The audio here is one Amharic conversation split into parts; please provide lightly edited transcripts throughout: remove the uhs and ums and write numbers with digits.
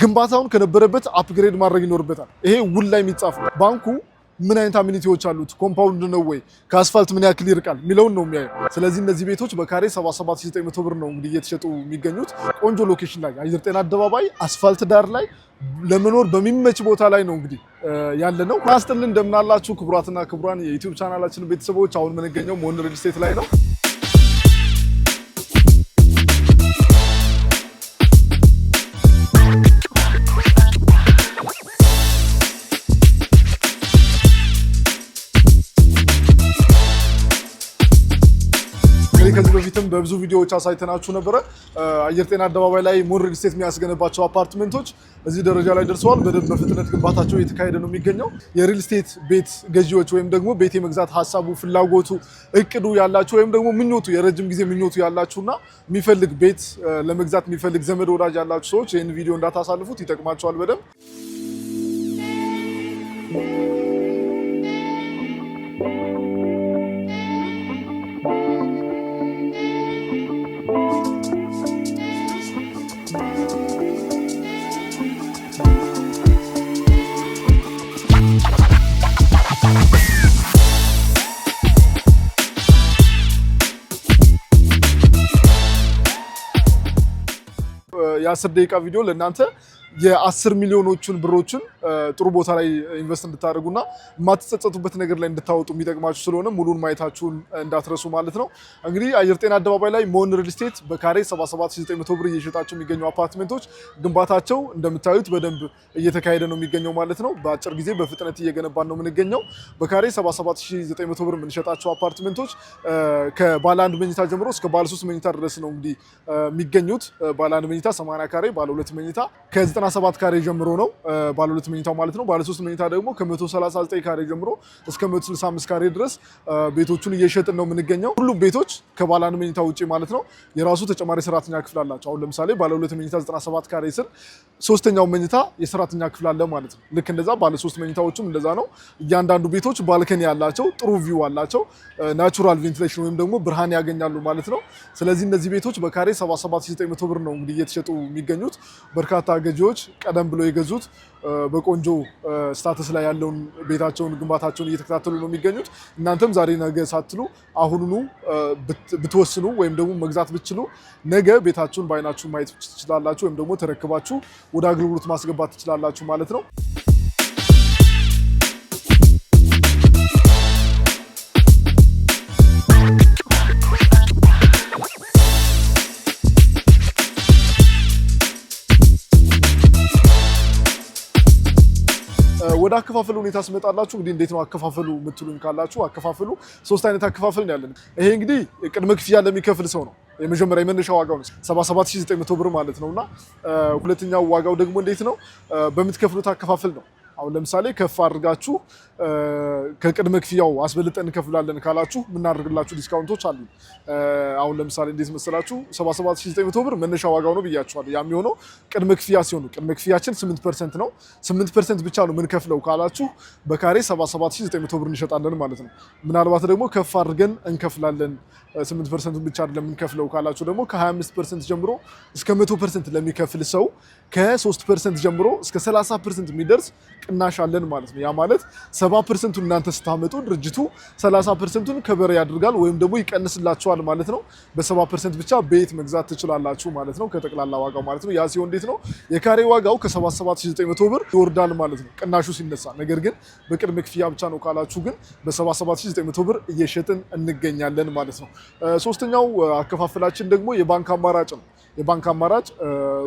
ግንባታውን ከነበረበት upgrade ማድረግ ይኖርበታል። ይሄ ውል ላይ የሚጻፍ ነው። ባንኩ ምን አይነት amenity ዎች አሉት፣ compound ነው ወይ፣ ከአስፋልት ምን ያክል ይርቃል የሚለውን ነው የሚያየው። ስለዚህ እነዚህ ቤቶች በካሬ 77,900 ብር ነው እንግዲህ እየተሸጡ የሚገኙት። ቆንጆ location ላይ አየር ጤና አደባባይ አስፋልት ዳር ላይ ለመኖር በሚመች ቦታ ላይ ነው እንግዲህ ያለ ነው። ናስጥልን እንደምናላችሁ ክቡራትና ክቡራን የዩቲዩብ ቻናላችን ቤተሰቦች፣ አሁን የምንገኘው ሞን ሪል ስቴት ላይ ነው። ከዚህ በፊትም በብዙ ቪዲዮዎች አሳይተናችሁ ነበረ። አየር ጤና አደባባይ ላይ ሞን ሪል ስቴት የሚያስገነባቸው አፓርትመንቶች እዚህ ደረጃ ላይ ደርሰዋል። በደንብ በፍጥነት ግንባታቸው እየተካሄደ ነው የሚገኘው። የሪል ስቴት ቤት ገዢዎች ወይም ደግሞ ቤት የመግዛት ሀሳቡ፣ ፍላጎቱ፣ እቅዱ ያላችሁ ወይም ደግሞ ምኞቱ የረጅም ጊዜ ምኞቱ ያላችሁና የሚፈልግ ቤት ለመግዛት የሚፈልግ ዘመድ ወዳጅ ያላችሁ ሰዎች ይህን ቪዲዮ እንዳታሳልፉት፣ ይጠቅማቸዋል በደንብ። የ10 ደቂቃ ቪዲዮ ለእናንተ የ10 ሚሊዮኖቹን ብሮችን ጥሩ ቦታ ላይ invest እንድታደርጉና የማትጸጸቱበት ነገር ላይ እንድታወጡ የሚጠቅማችሁ ስለሆነ ሙሉን ማየታችሁን እንዳትረሱ ማለት ነው። እንግዲህ አየር ጤና አደባባይ ላይ ሞን ሪል ስቴት በካሬ 77,900 ብር እየሸጣቸው የሚገኙ አፓርትመንቶች ግንባታቸው እንደምታዩት በደንብ እየተካሄደ ነው የሚገኘው ማለት ነው። በአጭር ጊዜ በፍጥነት እየገነባን ነው የምንገኘው። በካሬ 77,900 ብር የምንሸጣቸው አፓርትመንቶች ከባለ አንድ መኝታ ጀምሮ እስከ ባለ ሶስት መኝታ ድረስ ነው እንግዲህ የሚገኙት። ባለ አንድ መኝታ 80 ካሬ፣ ባለ ሁለት መኝታ ከ97 ካሬ ጀምሮ ነው ባለ ሁለት መኝታው ማለት ነው። ባለ ሶስት መኝታ ደግሞ ከ139 ካሬ ጀምሮ እስከ 165 ካሬ ድረስ ቤቶቹን እየሸጥን ነው የምንገኘው። ሁሉም ቤቶች ከባለ አንድ መኝታ ውጪ ማለት ነው የራሱ ተጨማሪ ሰራተኛ ክፍል አላቸው። አሁን ለምሳሌ ባለ ሁለት መኝታ 97 ካሬ ስል ሶስተኛው መኝታ የሰራተኛ ክፍል አለ ማለት ነው። ልክ እንደዛ ባለ ሶስት መኝታዎቹም እንደዛ ነው። እያንዳንዱ ቤቶች balcony ያላቸው፣ ጥሩ view አላቸው፣ natural ventilation ወይም ደግሞ ብርሃን ያገኛሉ ማለት ነው። ስለዚህ እነዚህ ቤቶች በካሬ 77,900 ብር ነው እንግዲህ እየተሸጡ የሚገኙት። በርካታ ገዢዎች ቀደም ብሎ የገዙት በቆንጆ status ላይ ያለውን ቤታቸውን ግንባታቸውን እየተከታተሉ ነው የሚገኙት። እናንተም ዛሬ ነገ ሳትሉ አሁኑኑ ብትወስኑ ወይም ደግሞ መግዛት ብትችሉ ነገ ቤታችሁን በአይናችሁ ማየት ትችላላችሁ፣ ወይም ደግሞ ተረክባችሁ ወደ አገልግሎት ማስገባት ትችላላችሁ ማለት ነው። ወደ አከፋፈሉ ሁኔታ ስመጣላችሁ እንግዲህ እንዴት ነው አከፋፈሉ የምትሉኝ ካላችሁ አከፋፈሉ ሶስት አይነት አከፋፈል ነው ያለን። ይሄ እንግዲህ ቅድመ ክፍያ ለሚከፍል ሰው ነው። የመጀመሪያ የመነሻ ዋጋው ነው 77,900 ብር ማለት ነው። እና ሁለተኛው ዋጋው ደግሞ እንዴት ነው በምትከፍሉት አከፋፈል ነው። አሁን ለምሳሌ ከፍ አድርጋችሁ ከቅድመ ክፍያው አስበልጠን እንከፍላለን ካላችሁ የምናደርግላችሁ discount ኦች አሉ። አሁን ለምሳሌ እንዴት መሰላችሁ 77,900 ብር መነሻ ዋጋው ነው ብያችኋለሁ። ያ የሚሆነው ቅድመ ክፍያ ሲሆኑ ቅድመ ክፍያችን 8% ነው። 8% ብቻ ነው የምንከፍለው ካላችሁ በካሬ 77,900 ብር እንሸጣለን ማለት ነው። ምናልባት ደግሞ ከፍ አድርገን እንከፍላለን 8% ብቻ አይደለም የምንከፍለው ካላችሁ ደግሞ ከ25% ጀምሮ እስከ 100% ለሚከፍል ሰው ከ3% ጀምሮ እስከ 30% የሚደርስ ቅናሽ አለን ማለት ነው። ያ ማለት 70%ቱን እናንተ ስታመጡ ድርጅቱ 30%ቱን cover ያደርጋል ወይም ደግሞ ይቀንስላችኋል ማለት ነው። በ70% ብቻ ቤት መግዛት ትችላላችሁ ማለት ነው፣ ከጠቅላላ ዋጋው ማለት ነው። ያ ሲሆን እንዴት ነው የካሬ ዋጋው ከ77,900 ብር ይወርዳል ማለት ነው ቅናሹ ሲነሳ። ነገር ግን በቅድመ ክፍያ ብቻ ነው ካላችሁ ግን በ77,900 ብር እየሸጥን እንገኛለን ማለት ነው። ሶስተኛው አከፋፈላችን ደግሞ የባንክ አማራጭ ነው። የባንክ አማራጭ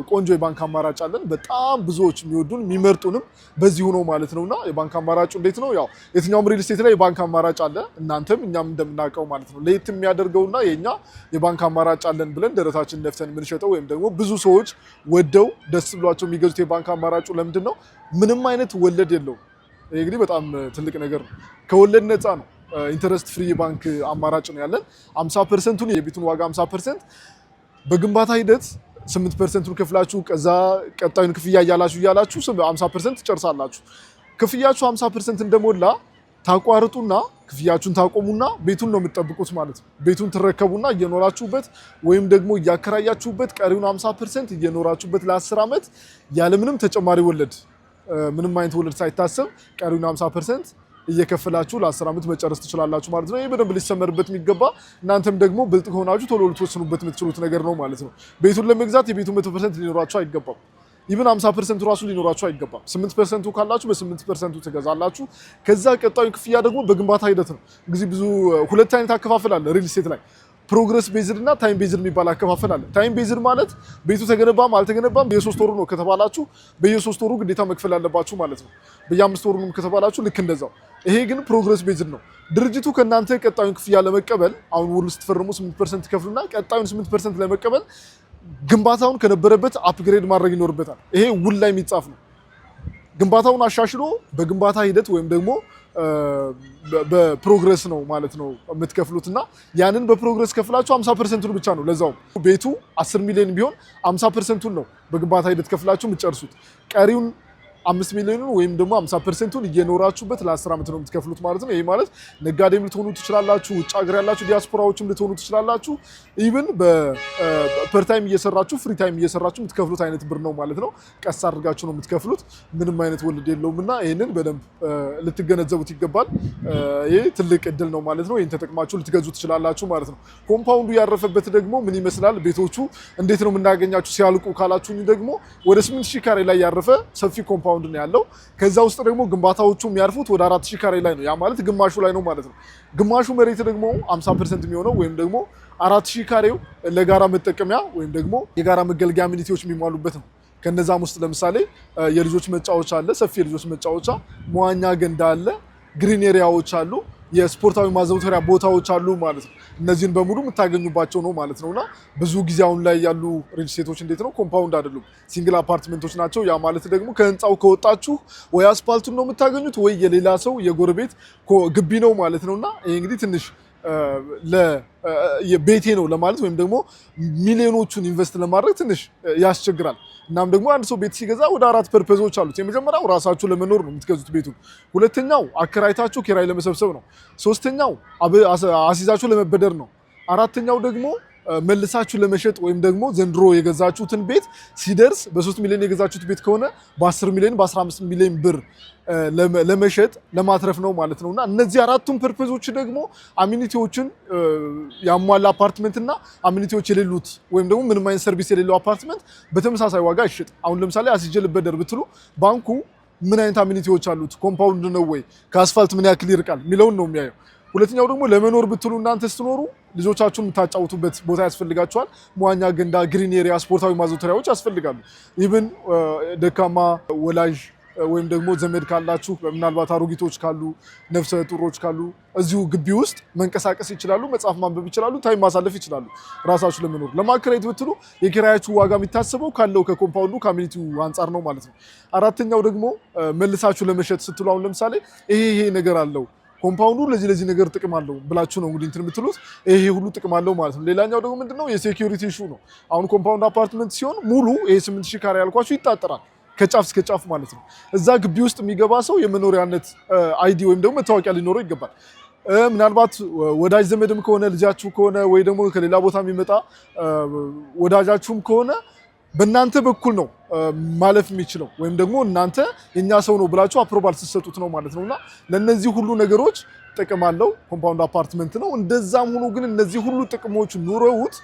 ቆንጆ የባንክ አማራጭ አለን። በጣም ብዙዎች የሚወዱን የሚመርጡንም በዚሁ ነው ማለት ነውና የባንክ አማራጩ እንዴት ነው? ያው የትኛውም ሪል ስቴት ላይ የባንክ አማራጭ አለ፣ እናንተም እኛም እንደምናውቀው ማለት ነው። ለየት የሚያደርገውና የኛ የባንክ አማራጭ አለን ብለን ደረታችን ነፍተን የምንሸጠው ወይም ደግሞ ብዙ ሰዎች ወደው ደስ ብሏቸው የሚገዙት የባንክ አማራጩ ለምንድን ነው? ምንም አይነት ወለድ የለውም። ይሄ እንግዲህ በጣም ትልቅ ነገር ነው። ከወለድ ነፃ ነው። interest free የባንክ አማራጭ ነው ያለን። 50%ቱን የቤቱን ዋጋ 50% በግንባታ ሂደት 8%ቱን ከፍላችሁ ከዛ ቀጣዩን ክፍያ እያላችሁ እያላችሁ 50% ትጨርሳላችሁ። ክፍያችሁ 50% እንደሞላ ታቋርጡና ክፍያችሁን ታቆሙና ቤቱን ነው የምትጠብቁት ማለት ነው። ቤቱን ትረከቡና እየኖራችሁበት ወይም ደግሞ እያከራያችሁበት ቀሪውን 50% እየኖራችሁበት ለ10 ዓመት ያለምንም ተጨማሪ ወለድ፣ ምንም አይነት ወለድ ሳይታሰብ ቀሪውን 50% እየከፈላችሁ ለ10 ዓመት መጨረስ ትችላላችሁ ማለት ነው። ይህ በደንብ ሊሰመርበት የሚገባ፣ እናንተም ደግሞ ብልጥ ከሆናችሁ ቶሎ ልትወስኑበት የምትችሉት ነገር ነው ማለት ነው። ቤቱን ለመግዛት የቤቱ 100% ሊኖራችሁ አይገባም። Even 50% ራሱ ሊኖራችሁ አይገባም። 8% ካላችሁ በ8% ትገዛላችሁ። ከዛ ቀጣዩ ክፍያ ደግሞ በግንባታ ሂደት ነው። እንግዲህ ብዙ ሁለት አይነት አከፋፈል አለ real estate ላይ፣ progress based እና time based የሚባል አከፋፈል አለ። Time based ማለት ቤቱ ተገነባም አልተገነባም በየ3 ወሩ ነው ከተባላችሁ በየ3 ወሩ ግዴታ መክፈል አለባችሁ ማለት ነው። በየ5 ወሩ ነው ከተባላችሁ ልክ እንደዛው። ይሄ ግን progress based ነው። ድርጅቱ ከእናንተ ቀጣዩን ክፍያ ለመቀበል፣ አሁን ውል ስትፈርሙ 8% ትከፍሉና ቀጣዩን 8% ለመቀበል ግንባታውን ከነበረበት upgrade ማድረግ ይኖርበታል። ይሄ ውል ላይ የሚጻፍ ነው። ግንባታውን አሻሽሎ በግንባታ ሂደት ወይም ደግሞ በ progress ነው ማለት ነው የምትከፍሉት። እና ያንን በ progress ከፍላችሁ 50% ኡን ብቻ ነው፣ ለዛውም ቤቱ 10 ሚሊዮን ቢሆን 50% ኡን ነው በግንባታ ሂደት ከፍላችሁ የምትጨርሱት። ቀሪውን 5 ሚሊዮኑን ወይም ደግሞ 50% ኡን እየኖራችሁበት ለ10 ዓመት ነው የምትከፍሉት ማለት ነው። ይህ ማለት ነጋዴም ልትሆኑ ትችላላችሁ፣ ውጭ ሀገር ያላችሁ ዲያስፖራዎችም ልትሆኑ ትችላላችሁ። Even በ part time እየሰራችሁ፣ free time እየሰራችሁ የምትከፍሉት አይነት ብር ነው ማለት ነው። ቀስ አድርጋችሁ ነው የምትከፍሉት። ምንም አይነት ወለድ የለውም እና ይህንን በደንብ ልትገነዘቡት ይገባል። ይህ ትልቅ እድል ነው ማለት ነው። ይህን ተጠቅማችሁ ልትገዙ ትችላላችሁ ማለት ነው። Compound ኡ ያረፈበት ደግሞ ምን ይመስላል፣ ቤቶቹ እንዴት ነው የምናገኛችሁ ሲያልቁ ካላችሁኝ ደግሞ ወደ 8000 ካሬ ላይ ያረፈ ሰፊ compound ነው ያለው። ከዛ ውስጥ ደግሞ ግንባታዎቹ የሚያርፉት ወደ 4000 ካሬ ላይ ነው። ያ ማለት ግማሹ ላይ ነው ማለት ነው። ግማሹ መሬት ደግሞ 50% የሚሆነው ወይም ደግሞ 4000 ካሬው ለጋራ መጠቀሚያ ወይም ደግሞ የጋራ መገልገያ amenity ዎች የሚሟሉበት ነው። ከነዛም ውስጥ ለምሳሌ የልጆች መጫወቻ አለ፣ ሰፊ የልጆች መጫወቻ፣ መዋኛ ገንዳ አለ፣ green area ዎች አሉ፣ የስፖርታዊ ማዘውተሪያ ቦታዎች አሉ ማለት ነው። እነዚህን በሙሉ የምታገኙባቸው ነው ማለት ነው። እና ብዙ ጊዜ አሁን ላይ ያሉ real estate ኦች እንዴት ነው፣ compound አይደሉም፣ single አፓርትመንቶች ናቸው። ያ ማለት ደግሞ ከህንፃው ከወጣችሁ ወይ አስፓልቱን ነው የምታገኙት ወይ የሌላ ሰው የጎረቤት ግቢ ነው ማለት ነው። እና ይሄ እንግዲህ ትንሽ ቤቴ ነው ለማለት ወይም ደግሞ ሚሊዮኖቹን invest ለማድረግ ትንሽ ያስቸግራል። እናም ደግሞ አንድ ሰው ቤት ሲገዛ ወደ አራት purpose ኦች አሉት። የመጀመሪያው ራሳችሁ ለመኖር ነው የምትገዙት ቤቱን። ሁለተኛው አከራይታችሁ ኪራይ ለመሰብሰብ ነው። ሶስተኛው አስይዛችሁ ለመበደር ነው። አራተኛው ደግሞ መልሳችሁ ለመሸጥ ወይም ደግሞ ዘንድሮ የገዛችሁትን ቤት ሲደርስ በ3 ሚሊዮን የገዛችሁት ቤት ከሆነ በ10 ሚሊዮን፣ በ15 ሚሊዮን ብር ለመሸጥ ለማትረፍ ነው ማለት ነው። እና እነዚህ አራቱን purpose ኦች ደግሞ amenity ዎችን ያሟላ አፓርትመንት እና amenity ዎች የሌሉት ወይም ደግሞ ምንም አይነት service የሌለው አፓርትመንት በተመሳሳይ ዋጋ አይሸጥም። አሁን ለምሳሌ አስይዤ ልበደር ብትሉ ባንኩ ምን አይነት amenity ዎች አሉት፣ compound ነው ወይ፣ ከአስፋልት ምን ያክል ይርቃል የሚለውን ነው የሚያየው። ሁለተኛው ደግሞ ለመኖር ብትሉ እናንተ ስትኖሩ ልጆቻችሁን የምታጫውቱበት ቦታ ያስፈልጋቸዋል። መዋኛ ገንዳ፣ green area፣ ስፖርታዊ ማዘውተሪያዎች ያስፈልጋሉ። Even ደካማ ወላጅ ወይም ደግሞ ዘመድ ካላችሁ፣ ምናልባት አሮጊቶች ካሉ፣ ነፍሰ ጡሮች ካሉ እዚሁ ግቢ ውስጥ መንቀሳቀስ ይችላሉ፣ መጽሐፍ ማንበብ ይችላሉ፣ time ማሳለፍ ይችላሉ። ራሳችሁ ለመኖር፣ ለማከራየት ብትሉ የኪራያችሁ ዋጋ የሚታሰበው ካለው ከ compound ኡ ከ amenity ው አንጻር ነው ማለት ነው። አራተኛው ደግሞ መልሳችሁ ለመሸጥ ስትሉ አሁን ለምሳሌ ይሄ ይሄ ነገር አለው compound ኡ፣ ለዚህ ለዚህ ነገር ጥቅም አለው ብላችሁ ነው እንግዲህ እንትን የምትሉት፣ ይሄ ሁሉ ጥቅም አለው ማለት ነው። ሌላኛው ደግሞ ምንድነው የ security issue ነው። አሁን compound አፓርትመንት ሲሆን ሙሉ ይሄ 8000 ካሬ ያልኳችሁ ይታጠራል ከጫፍ እስከ ጫፍ ማለት ነው። እዛ ግቢ ውስጥ የሚገባ ሰው የመኖሪያነት ID ወይም ደግሞ መታወቂያ ሊኖረው ይገባል። ምናልባት ወዳጅ ዘመድም ከሆነ፣ ልጃችሁ ከሆነ ወይ ደግሞ ከሌላ ቦታ የሚመጣ ወዳጃችሁም ከሆነ በእናንተ በኩል ነው ማለፍ የሚችለው ወይም ደግሞ እናንተ የኛ ሰው ነው ብላችሁ approval ስትሰጡት ነው ማለት ነው። እና ለእነዚህ ሁሉ ነገሮች ጥቅም አለው compound አፓርትመንት ነው። እንደዛም ሆኖ ግን እነዚህ ሁሉ ጥቅሞች ኑረውት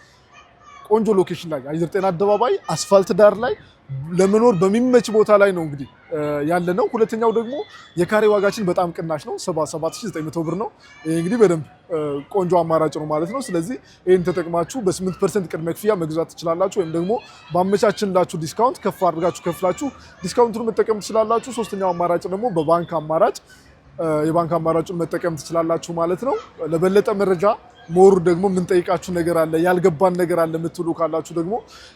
ቆንጆ location ላይ፣ አየር ጤና አደባባይ አስፋልት ዳር ላይ፣ ለመኖር በሚመች ቦታ ላይ ነው እንግዲህ ያለ ነው። ሁለተኛው ደግሞ የካሬ ዋጋችን በጣም ቅናሽ ነው፣ 77,900 ብር ነው። ይህ እንግዲህ በደንብ ቆንጆ አማራጭ ነው ማለት ነው። ስለዚህ ይህን ተጠቅማችሁ በ8% ቅድመ ክፍያ መግዛት ትችላላችሁ፣ ወይም ደግሞ ባመቻችንላችሁ discount ከፍ አድርጋችሁ ከፍላችሁ discount ኡን መጠቀም ትችላላችሁ። ሶስተኛው አማራጭ ደግሞ በባንክ አማራጭ፣ የባንክ አማራጩን መጠቀም ትችላላችሁ ማለት ነው። ለበለጠ መረጃ more ደግሞ የምንጠይቃችሁ ነገር አለ፣ ያልገባን ነገር አለ የምትሉ ካላችሁ ደግሞ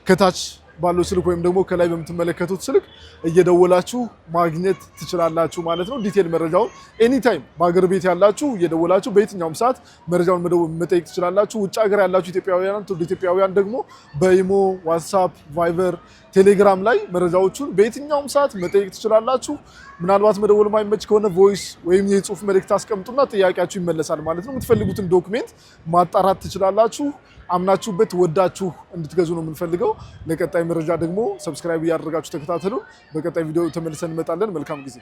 ከታች ባለው ስልክ ወይም ደግሞ ከላይ በምትመለከቱት ስልክ እየደወላችሁ ማግኘት ትችላላችሁ ማለት ነው። Detail መረጃውን anytime በሀገር ቤት ያላችሁ እየደወላችሁ በየትኛውም ሰዓት መረጃውን መጠየቅ ትችላላችሁ። ውጭ ሀገር ያላችሁ ኢትዮጵያውያን፣ ትውልደ ኢትዮጵያውያን ደግሞ በኢሞ፣ ዋትሳፕ፣ ቫይበር፣ ቴሌግራም ላይ መረጃዎቹን በየትኛውም ሰዓት መጠየቅ ትችላላችሁ። ምናልባት መደወል ማይመች ከሆነ voice ወይም የጽሁፍ መልእክት አስቀምጡና ጥያቄያችሁ ይመለሳል ማለት ነው። የምትፈልጉትን document ማጣራት ትችላላችሁ። አምናችሁበት ወዳችሁ እንድትገዙ ነው የምንፈልገው። ለቀጣይ መረጃ ደግሞ subscribe እያደረጋችሁ ተከታተሉ። በቀጣይ ቪዲዮ ተመልሰን እንመጣለን። መልካም ጊዜ።